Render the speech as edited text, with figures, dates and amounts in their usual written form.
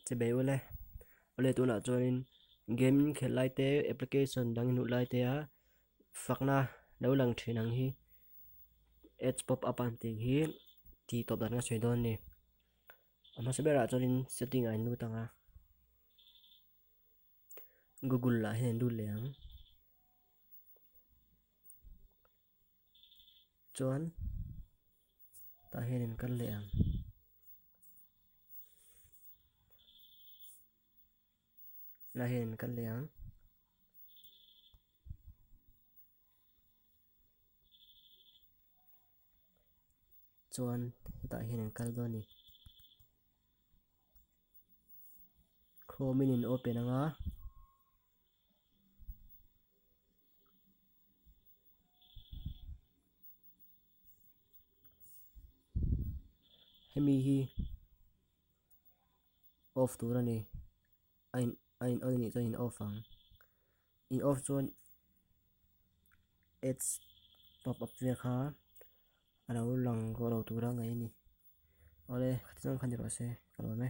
Che bei ule. Awle tunah chuanin game in khelh lai te application dang in hmuh lai te a fakna lo lang thin ang hi ads pop up an tih hi tih tawp dan ka sawi dawn a ni. A hmasa berah chuanin setting ah in lut ang a google ah hian in lut leh ang. Chuan tah hian in kal leh ang. Lah hian in kal leh ang. Chuan hetah hian in kal dawn a ni. Chrome in in open ang a. Hemi hi off tur a ni a in a in on a nih chuan in off ang in off chuan ads pop up vel kha a lo lang ruah lo tura ngaih a ni awle khati chuan kha ni rawh se ka lawm e.